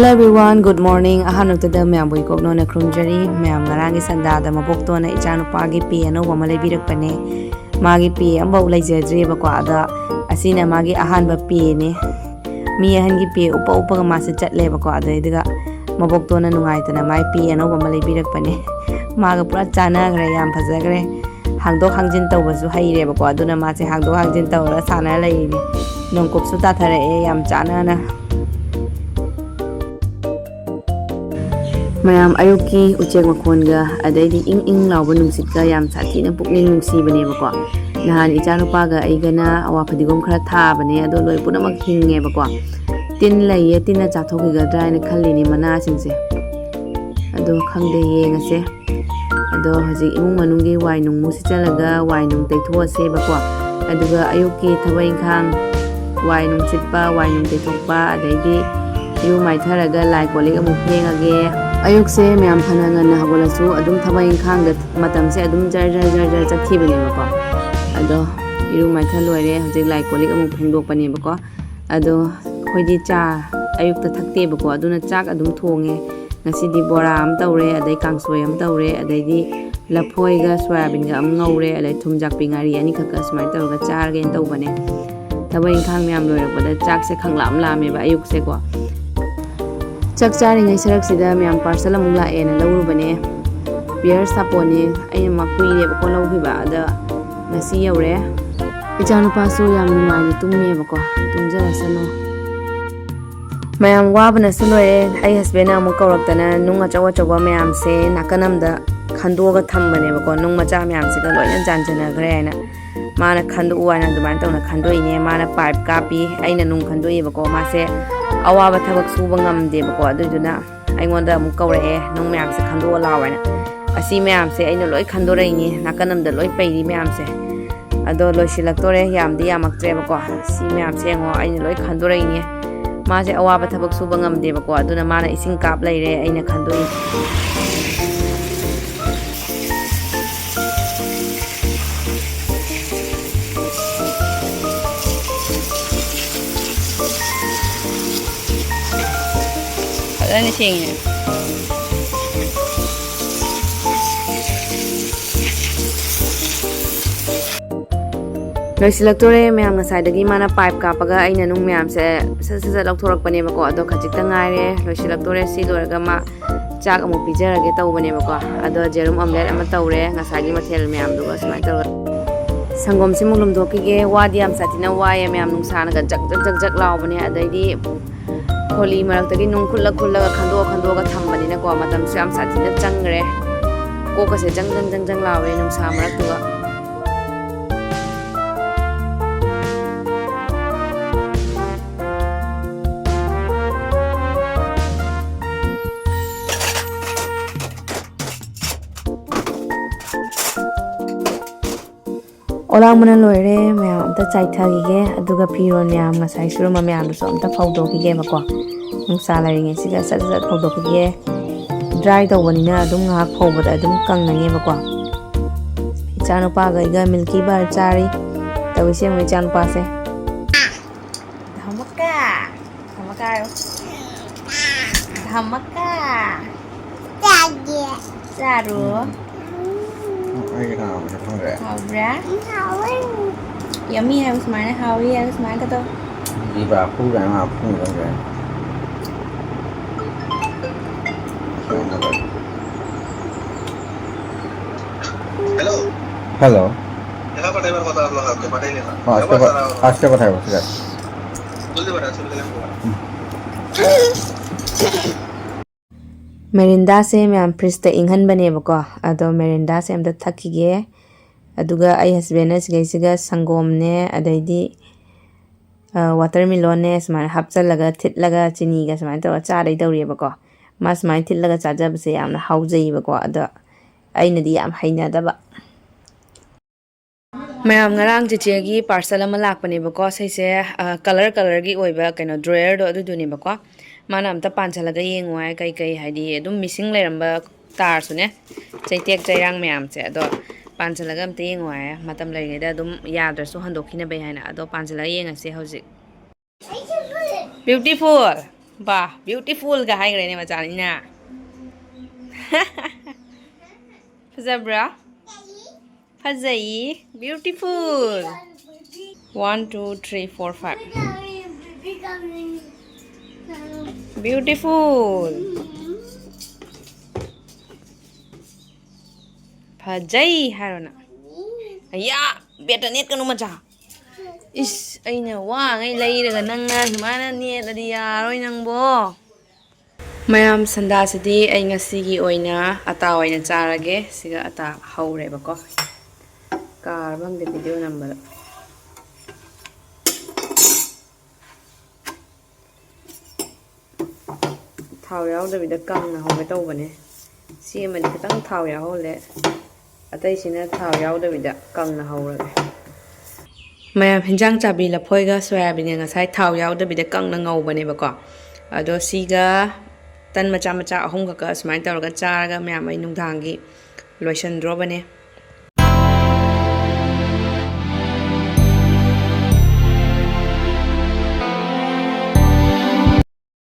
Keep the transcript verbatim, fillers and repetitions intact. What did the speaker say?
Hello everyone, good morning. ꯑꯍꯥꯟꯕꯗꯨꯗ ꯃꯌꯥꯝꯕꯨ ꯏꯀꯣꯛꯅꯣꯅ ꯈꯨꯔꯨꯝꯖꯔꯤ꯫ ꯃꯌꯥꯝ, ꯉꯔꯥꯡꯒꯤ ꯁꯟꯗꯥꯗ ꯃꯕꯣꯛꯇꯣꯅ ꯏꯆꯥꯅꯨꯄꯥꯒꯤ ꯄꯦ ꯑꯅꯧꯕ ꯑꯃ ꯂꯩꯕꯤꯔꯛꯄꯅꯦ꯫ ꯃꯥꯒꯤ ꯄꯦ ꯑꯃꯐꯥꯎ ꯂꯩꯖꯗ꯭ꯔꯤꯕꯀꯣ꯫ ꯑꯗ ꯑꯁꯤꯅ ꯃꯥꯒꯤ ꯑꯍꯥꯟꯕ ꯄꯦꯅꯦ꯫ ꯃꯤ ꯑꯍꯟꯒꯤ ꯄꯦ ꯎꯞꯄ ꯎꯞꯄꯒ ꯃꯥꯁꯦ ꯆꯠꯂꯦꯕꯀꯣ꯫ ꯑꯗꯩꯗꯨꯒ ꯃꯕꯣꯛꯇꯣꯅ ꯅꯨꯡꯉꯥꯏꯇꯅ ꯃꯥꯏ ꯄꯦ ꯑꯅꯧꯕ ꯑꯃ ꯂꯩꯕꯤꯔꯛꯄꯅꯦ꯫ ꯃꯥꯒ ꯄꯨꯔꯥ ꯆꯥꯟꯅꯈ꯭ꯔꯦ, ꯌꯥꯝ ꯐꯖꯈ꯭ꯔꯦ꯫ ꯍꯥꯡꯗꯣꯛ ꯍꯥꯡꯖꯤꯟ ꯇꯧꯕꯁꯨ ꯍꯩꯔꯦꯕꯀꯣ꯫ ꯑꯗꯨꯅ ꯃꯥꯁꯦ ꯍꯥꯡꯗꯣꯛ ꯍꯥꯡꯖꯤꯟ ꯇꯧꯔꯒ ꯁꯥꯟꯅꯔ ꯂꯩꯔꯤꯅꯦ꯫ ꯅꯣꯡꯀꯨꯞꯁꯨ ꯇꯥꯊꯔꯛꯑꯦ ꯌꯥꯝ ꯆꯥꯟꯅꯅ꯫ ꯃꯌꯥꯝ, ꯑꯌꯨꯛꯀꯤ ꯎꯆꯦꯛ ꯃꯈꯣꯟꯒ ꯑꯗꯩꯗꯤ ꯏꯪ ꯏꯪ ꯂꯥꯎꯕ ꯅꯨꯡꯁꯤꯠꯀ ꯌꯥꯝ ꯁꯥꯊꯤꯅ ꯄꯨꯛꯅꯤꯡ ꯅꯨꯡꯁꯤꯕꯅꯦꯕꯀꯣ꯫ ꯅꯍꯥꯟ ꯏꯆꯥꯅꯨꯄꯥꯒ ꯑꯩꯒꯅ ꯑꯋꯥ ꯐꯗꯤꯒꯣꯝ ꯈꯔ ꯊꯥꯕꯅꯦ, ꯑꯗꯣ ꯂꯣꯏ ꯄꯨꯝꯅꯃꯛ ꯍꯤꯡꯉꯦꯕꯀꯣ꯫ ꯇꯤꯟ ꯂꯩꯌꯦ, ꯇꯤꯟꯅ ꯆꯥꯊꯣꯛꯈꯤꯒꯗ꯭ꯔꯥ ꯍꯥꯏꯅ ꯈꯜꯂꯤꯅꯦ ꯃꯅꯥꯁꯤꯡꯁꯦ꯫ ꯑꯗꯣ ꯈꯪꯗꯦ, ꯌꯦꯡꯉꯁꯦ꯫ ꯑꯗꯣ ꯍꯧꯖꯤꯛ ꯏꯃꯨꯡ ꯃꯅꯨꯡꯒꯤ ꯋꯥꯏ ꯅꯨꯡ ꯃꯨꯁꯤꯠꯆꯜꯂꯒ ꯋꯥꯏ ꯅꯨꯡ ꯇꯩꯊꯣꯛꯑꯁꯦꯕꯀꯣ꯫ ꯑꯗꯨꯒ ꯑꯌꯨꯛꯀꯤ ꯊꯕꯛ ꯏꯪꯈꯥꯡ, ꯋꯥꯏ ꯅꯨꯡ ꯁꯤꯠꯄ, ꯋꯥꯏ ꯅꯨꯡ ꯇꯩꯊꯣꯛꯄ, ꯑꯗꯩꯗꯤ ꯏꯔꯨ ꯃꯥꯏꯊꯔꯒ ꯂꯥꯏ ꯀꯣꯜ ꯂꯤꯛ ꯑꯃꯨꯛ ꯐꯦꯡꯉꯒꯦ꯫ ꯑꯌꯨꯛꯁꯦ ꯃꯌꯥꯝ ꯐꯅ ꯉꯟꯅ ꯍꯧꯒꯠꯂꯁꯨ ꯑꯗꯨꯝ ꯊꯕꯛ ꯏꯪꯈꯥꯡꯗ ꯃꯇꯝꯁꯦ ꯑꯗꯨꯝ ꯖꯔ ꯖꯔ ꯖꯔ ꯖꯔ ꯆꯠꯈꯤꯕꯅꯦꯕꯀꯣ꯫ ꯑꯗꯣ ꯏꯔꯨ ꯃꯥꯏꯊ ꯂꯣꯏꯔꯦ, ꯍꯧꯖꯤꯛ ꯂꯥꯏ ꯀꯣꯜ ꯂꯤꯛ ꯑꯃꯨꯛ ꯐꯦꯡꯗꯣꯛꯄꯅꯦꯕꯀꯣ꯫ ꯑꯗꯣ ꯑꯩꯈꯣꯏꯗꯤ ꯆꯥ ꯑꯌꯨꯛꯇ ꯊꯛꯇꯦꯕꯀꯣ, ꯑꯗꯨꯅ ꯆꯥꯛ ꯑꯗꯨꯝ ꯊꯣꯡꯉꯦ꯫ ꯉꯁꯤꯗꯤ ꯕꯣꯔꯥ ꯑꯃ ꯇꯧꯔꯦ, ꯑꯗꯩ ꯀꯥꯡꯁꯣꯏ ꯑꯃ ꯇꯧꯔꯦ, ꯑꯗꯩꯗꯤ ꯂꯐꯣꯏꯒ ꯁꯣꯌꯥꯕꯤꯟꯒ ꯑꯃ ꯉꯧꯔꯦ, ꯑꯗꯩ ꯊꯨꯝꯖꯥꯛꯄꯤ ꯉꯥꯔꯤ ꯑꯅꯤꯈꯛꯀ ꯁꯨꯃꯥꯏꯅ ꯇꯧꯔꯒ ꯆꯥꯔꯒꯦꯅ ꯇꯧꯕꯅꯦ꯫ ꯊꯕꯛ ꯏꯪꯈꯥꯡ ꯃꯌꯥꯝ ꯂꯣꯏꯔꯛꯄꯗ ꯆꯥꯛꯁꯦ ꯈꯪꯂꯥꯝ ꯂꯥꯝꯃꯦꯕ ꯑꯌꯨꯛꯁꯦꯀꯣ꯫ ꯆꯥꯛ ꯆꯥꯔꯤꯉꯩ ꯁꯔꯛꯁꯤꯗ ꯃꯌꯥꯝ ꯄꯥꯔꯁꯦꯜ ꯑꯃꯨꯛ ꯂꯥꯛꯑꯦꯅ ꯂꯧꯔꯨꯕꯅꯦ꯫ ꯄꯤꯌꯔꯁ ꯁꯥꯄꯣꯟꯅꯦ, ꯑꯩꯅ ꯃ-, ꯀꯨꯏꯔꯦꯕꯀꯣ ꯂꯧꯈꯤꯕ, ꯑꯗ ꯉꯁꯤ ꯌꯧꯔꯦ꯫ ꯏꯆꯥꯅꯨꯄꯥꯁꯨ ꯌꯥꯝ ꯅꯨꯡꯉꯥꯏꯅ ꯇꯨꯝꯃꯦꯕꯀꯣ, ꯇꯨꯝꯖꯔꯁꯅꯨ꯫ ꯃꯌꯥꯝ, ꯋꯥꯕꯅꯁꯨ ꯂꯣꯏꯔꯦ꯫ ꯑꯩ ꯍꯁꯕꯦꯟꯅ ꯑꯃꯨꯛ ꯀꯧꯔꯛꯇꯅ ꯅꯨꯡ ꯑꯆꯧ ꯑꯆꯧꯕ ꯃꯌꯥꯝꯁꯦ ꯅꯥꯀꯟ ꯑꯃꯗ ꯈꯟꯗꯣꯛꯑꯒ ꯊꯝꯕꯅꯦꯕꯀꯣ, ꯅꯨꯡ ꯃꯆꯥ ꯃꯌꯥꯝꯁꯤꯒ ꯂꯣꯏꯅ ꯌꯥꯟꯁꯤꯟꯅꯈ꯭ꯔꯦ ꯍꯥꯏꯅ꯫ ꯃꯥꯅ ꯈꯟꯗꯣꯛꯎ ꯍꯥꯏꯅ ꯑꯗꯨꯃꯥꯏꯅ ꯇꯧꯅ ꯈꯟꯗꯣꯛꯏꯅꯦ꯫ ꯃꯥꯅ ꯄꯥꯏꯞ ꯀꯥꯞꯄꯤ, ꯑꯩꯅ ꯅꯨꯡ ꯈꯟꯗꯣꯛꯏꯕꯀꯣ꯫ ꯃꯥꯁꯦ ꯑꯋꯥꯕ ꯊꯕꯛ ꯁꯨꯕ ꯉꯝꯗꯦꯕꯀꯣ, ꯑꯗꯨꯏꯗꯨꯅ ꯑꯩꯉꯣꯟꯗ ꯑꯃꯨꯛ ꯀꯧꯔꯛꯑꯦ, "ꯅꯨꯡ ꯃꯌꯥꯝꯁꯦ ꯈꯟꯗꯣꯛꯑ ꯂꯥꯛꯑꯣ" ꯍꯥꯏꯅ꯫ ꯑꯁꯤ ꯃꯌꯥꯝꯁꯦ ꯑꯩꯅ ꯂꯣꯏ ꯈꯟꯗꯣꯔꯛꯏꯅꯤ, ꯅꯥꯀꯟ ꯑꯃꯗ ꯂꯣꯏ ꯄꯩꯔꯤ ꯃꯌꯥꯝꯁꯦ꯫ ꯑꯗꯣ ꯂꯣꯏꯁꯤꯜꯂꯛꯇꯣꯔꯦ, ꯌꯥꯝꯗꯤ ꯌꯥꯝꯃꯛꯇ꯭ꯔꯦꯕꯀꯣ꯫ ꯁꯤ ꯃꯌꯥꯝꯁꯦ ꯌꯦꯡꯉꯣ, ꯑꯩꯅ ꯂꯣꯏ ꯈꯟꯗꯣꯔꯛꯏꯅꯦ꯫ ꯃꯥꯁꯦ ꯑꯋꯥꯕ ꯊꯕꯛ ꯁꯨꯕ ꯉꯝꯗꯦꯕꯀꯣ, ꯑꯗꯨꯅ ꯃꯥꯅ ꯏꯁꯤꯡ ꯀꯥꯞ ꯂꯩꯔꯦ, ꯑꯩꯅ ꯈꯟꯗꯣꯛꯏꯅꯦ꯫ ꯐꯖꯅ ꯁꯦꯡꯉꯦ꯫ ꯂꯣꯏꯁꯤꯜꯂꯛꯇꯣꯔꯦ ꯃꯌꯥꯝ, ꯉꯁꯥꯏꯗꯒꯤ ꯃꯥꯅ ꯄꯥꯏꯞ ꯀꯥꯞꯄꯒ ꯑꯩꯅ ꯅꯨꯡ ꯃꯌꯥꯝꯁꯦ ꯁꯠ ꯁꯠ ꯁꯠ ꯂꯧꯊꯣꯔꯛꯄꯅꯦꯕꯀꯣ꯫ ꯑꯗꯣ ꯈꯖꯤꯛꯇ ꯉꯥꯏꯔꯦ, ꯂꯣꯏꯁꯤꯜꯂꯛꯇꯣꯔꯦ꯫ ꯁꯤ ꯂꯣꯏꯔꯒ ꯃꯥ ꯆꯥꯛ ꯑꯃꯨꯛ ꯄꯤꯖꯔꯒꯦ ꯇꯧꯕꯅꯦꯕꯀꯣ꯫ ꯑꯗꯣ ꯖꯦꯔꯨꯝ ꯑꯣꯝꯂꯦꯠ ꯑꯃ ꯇꯧꯔꯦ, ꯉꯁꯥꯏꯒꯤ ꯃꯊꯦꯜ ꯃꯌꯥꯝꯗꯨꯒ ꯁꯨꯃꯥꯏꯅ ꯇꯧꯔꯒ꯫ ꯁꯪꯒꯣꯝꯁꯤꯃꯨꯛ ꯂꯨꯝꯊꯣꯛꯈꯤꯒꯦ꯫ ꯋꯥꯗꯤ ꯌꯥꯝ ꯁꯥꯊꯤꯅ ꯋꯥꯏꯌꯦ ꯃꯌꯥꯝ, ꯅꯨꯡꯁꯥꯅꯒ ꯖꯛ ꯖꯛ ꯖꯛ ꯖꯛ ꯂꯥꯎꯕꯅꯦ꯫ ꯑꯗꯩꯗꯤ ꯈꯣꯂꯤ ꯃꯔꯛꯇꯒꯤ ꯅꯨꯡ ꯈꯨꯠꯂ ꯈꯨꯠꯂꯒ ꯈꯟꯗꯣꯛꯑ ꯈꯟꯗꯣꯛꯑꯒ ꯊꯝꯕꯅꯤꯅꯀꯣ, ꯃꯇꯝꯁꯨ ꯌꯥꯝ ꯁꯥꯊꯤꯅ ꯆꯪꯈ꯭ꯔꯦ꯫ ꯀꯣꯛꯀꯁꯦ ꯖꯪ ꯖꯪ ꯖꯪ ꯖꯪ ꯂꯥꯎꯔꯦ ꯅꯨꯡꯁꯥ ꯃꯔꯛꯇꯨꯒ꯫ ꯑꯣꯂꯥꯡꯕꯅ ꯂꯣꯏꯔꯦ ꯃꯌꯥꯝ, ꯑꯝꯇ ꯆꯥꯏꯊꯈꯤꯒꯦ꯫ ꯑꯗꯨꯒ ꯐꯤꯔꯣꯜ ꯃꯌꯥꯝ ꯉꯁꯥꯏ ꯁꯨꯔꯝꯕ ꯃꯌꯥꯝꯗꯨꯁꯨ ꯑꯝꯇ ꯐꯧꯗꯣꯛꯈꯤꯒꯦꯕꯀꯣ꯫ ꯅꯨꯡꯁꯥ ꯂꯩꯔꯤꯉꯩꯁꯤꯗ ꯁꯠ ꯁꯠ ꯐꯧꯗꯣꯛꯈꯤꯒꯦ꯫ ꯗ꯭ꯔꯥꯏ ꯇꯧꯕꯅꯤꯅ ꯑꯗꯨꯝ ꯉꯥꯏꯍꯥꯛ ꯐꯧꯕꯗ ꯑꯗꯨꯝ ꯀꯪꯉꯅꯦꯕꯀꯣ꯫ ꯏꯆꯥꯅꯨꯄꯥꯒ ꯑꯩꯒ ꯃꯤꯜꯀꯤ ꯕꯥꯔ ꯆꯥꯔꯤ꯫ ꯇꯧꯔꯤꯁꯦ ꯌꯦꯡꯉꯣ ꯏꯆꯥꯅꯨꯄꯥꯁꯦ꯫ ꯙꯃꯀꯥ꯫ ꯙꯃꯀꯥ ꯍꯥꯏꯌꯣ꯫ ꯙꯃꯀꯥ꯫ ꯆꯥꯒꯦ꯫ ꯆꯥꯔꯣ꯫ ꯎꯝ꯫ ꯑꯩꯒꯤ ꯀꯅꯥꯅꯣ ꯃꯁꯛ ꯈꯪꯗ꯭ꯔꯦ? ꯍꯥꯎꯕ꯭ꯔꯥ? ꯎꯝ, ꯍꯥꯎꯋꯦ꯫ Yummy ꯍꯥꯏꯌꯨ ꯁꯨꯃꯥꯏꯅ, ꯍꯥꯎꯋꯤ ꯍꯥꯏꯌꯨ ꯁꯨꯃꯥꯏꯅ ꯀꯗꯧ꯫ ꯖꯤꯕꯥ ꯐꯨꯒꯥꯏ ꯃꯥ ꯐꯨ ꯈꯪꯗ꯭ꯔꯦ꯫ Hello. Hello. দেখা পাঠাইবার কথা আপনার হাতে পাঠাইলে না। হ্যাঁ, আজকে কথা, আজকে কথা হবে, ঠিক আছে। বলতে পারে, আসলে তাহলে আমি বলবো। ꯃꯦꯔꯤꯟꯗꯥꯁꯦ ꯃꯌꯥꯝ ꯐ꯭ꯔꯤꯖꯇ ꯏꯪꯍꯟꯕꯅꯦꯕꯀꯣ꯫ ꯑꯗꯣ ꯃꯦꯔꯤꯟꯗꯥꯁꯦ ꯑꯝꯇ ꯊꯛꯈꯤꯒꯦ꯫ ꯑꯗꯨꯒ ꯑꯩ ꯍꯁꯕꯦꯟꯅ ꯁꯤꯒꯩꯁꯤꯒ ꯁꯪꯒꯣꯝꯅꯦ, ꯑꯗꯩꯗꯤ, ꯑ, ꯋꯥꯇꯔꯃꯤꯂꯣꯟꯅꯦ ꯁꯨꯃꯥꯏꯅ ꯍꯥꯞꯆꯜꯂꯒ, ꯊꯤꯠꯂꯒ, ꯆꯤꯅꯤꯒ ꯁꯨꯃꯥꯏꯅ ꯇꯧꯔꯒ ꯆꯥꯗꯣꯏ ꯇꯧꯔꯤꯑꯕꯀꯣ꯫ ꯃꯥ ꯁꯨꯃꯥꯏꯅ ꯊꯤꯠꯂꯒ ꯆꯥꯖꯕꯁꯦ ꯌꯥꯝꯅ ꯍꯥꯎꯖꯩꯌꯦꯕꯀꯣ꯫ ꯑꯗꯣ ꯑꯩꯅꯗꯤ ꯌꯥꯝ ꯍꯩꯅꯗꯕ꯫ ꯃꯌꯥꯝ, ꯉꯔꯥꯡ ꯆꯦꯆꯦꯒꯤ parcel ꯑꯃ ꯂꯥꯛꯄꯅꯦꯕꯀꯣ꯫ ꯁꯤꯁꯦ, ꯑ, colour colourꯒꯤ ꯑꯣꯏꯕ ꯀꯩꯅꯣ drawerꯗꯣ ꯑꯗꯨꯗꯨꯅꯦꯕꯀꯣ꯫ ꯃꯥꯅ ꯑꯝꯇ ꯄꯥꯟꯁꯤꯜꯂꯒ ꯌꯦꯡꯉꯨ ꯍꯥꯏ, ꯀꯩꯀꯩ ꯍꯥꯏꯗꯤ ꯑꯗꯨꯝ missing ꯂꯩꯔꯝꯕ ꯇꯥꯔꯁꯨꯅꯦ, ꯆꯩꯇꯦꯛ ꯆꯩꯔꯥꯡ ꯃꯌꯥꯝꯁꯦ꯫ ꯑꯗꯣ ꯄꯥꯟꯁꯤꯜꯂꯒ ꯑꯝꯇ ꯌꯦꯡꯉꯨ ꯍꯥꯏ, ꯃꯇꯝ ꯂꯩꯔꯤꯉꯩꯗ ꯑꯗꯨꯝ ꯌꯥꯗ꯭ꯔꯁꯨ ꯍꯟꯗꯣꯛꯈꯤꯅꯕꯩ ꯍꯥꯏꯅ꯫ ꯑꯗꯣ ꯄꯥꯟꯁꯤꯜꯂꯒ ꯌꯦꯡꯉꯁꯦ ꯍꯧꯖꯤꯛ꯫ Beautiful! ꯕꯥ, ꯕ꯭ꯌꯨꯇꯤꯐꯨꯜꯒ ꯍꯥꯏꯈ꯭ꯔꯦꯅꯦ ꯃꯆꯥꯅꯤꯅ꯫ ꯐꯖꯕ꯭ꯔꯥ? ꯐꯖꯩ꯫ Beautiful. One, two, three, four, five. Beautiful. ꯐꯖꯩ ꯍꯥꯏꯔꯣ ꯅꯪ? ꯑꯌꯥ, ꯕꯦꯠꯇ ꯅꯦꯠꯀꯅꯨ ꯃꯆꯥ꯫ ꯏꯁ, ꯑꯩꯅ ꯋꯥꯉꯩ ꯂꯩꯔꯒ ꯅꯪꯅ ꯁꯨꯃꯥꯏꯅ ꯅꯦꯠꯂꯗꯤ ꯌꯥꯔꯣꯏ ꯅꯪꯕꯣ꯫ ꯃꯌꯥꯝ, ꯁꯟꯗꯥꯁꯤꯗꯤ ꯑꯩ ꯉꯁꯤꯒꯤ ꯑꯣꯏꯅ ꯑꯇꯥ ꯑꯣꯏꯅ ꯆꯥꯔꯒꯦ꯫ ꯁꯤꯒ ꯑꯇꯥ ꯍꯧꯔꯦꯕꯀꯣ꯫ ꯀꯥꯔꯕ ꯈꯪꯗꯦ ꯚꯤꯗꯤꯑꯣ ꯅꯝꯕꯗ꯫ ꯊꯥꯎ ꯌꯥꯎꯗꯕꯤꯗ ꯀꯪꯅ ꯍꯧꯒꯦ ꯇꯧꯕꯅꯦ꯫ ꯁꯤ ꯑꯃꯗꯤ ꯈꯤꯇꯪ ꯊꯥꯎ ꯌꯥꯎꯍꯜꯂꯦ꯫ ꯑꯇꯩꯁꯤꯅ ꯊꯥꯎ ꯌꯥꯎꯗꯕꯤꯗ ꯀꯪꯅ ꯍꯧꯔꯒꯦ꯫ ꯃꯌꯥꯝ, ꯍꯤꯟꯖꯥꯡ ꯆꯥꯕꯤ ꯂꯐꯣꯏꯒ ꯁꯣꯌꯥꯕꯤꯟꯒ ꯉꯁꯥꯏ ꯊꯥꯎ ꯌꯥꯎꯗꯕꯤꯗ ꯀꯪꯅ ꯉꯧꯕꯅꯦꯕꯀꯣ꯫ ꯑꯗꯣ ꯁꯤꯒ ꯇꯟ ꯃꯆꯥ ꯃꯆꯥ ꯑꯍꯨꯝꯈꯛꯀ ꯁꯨꯃꯥꯏꯅ ꯇꯧꯔꯒ ꯆꯥꯔꯒ ꯃꯌꯥꯝ ꯑꯩ ꯅꯨꯡꯗꯥꯡꯒꯤ ꯂꯣꯏꯁꯤꯟꯗ꯭ꯔꯣꯕꯅꯦ꯫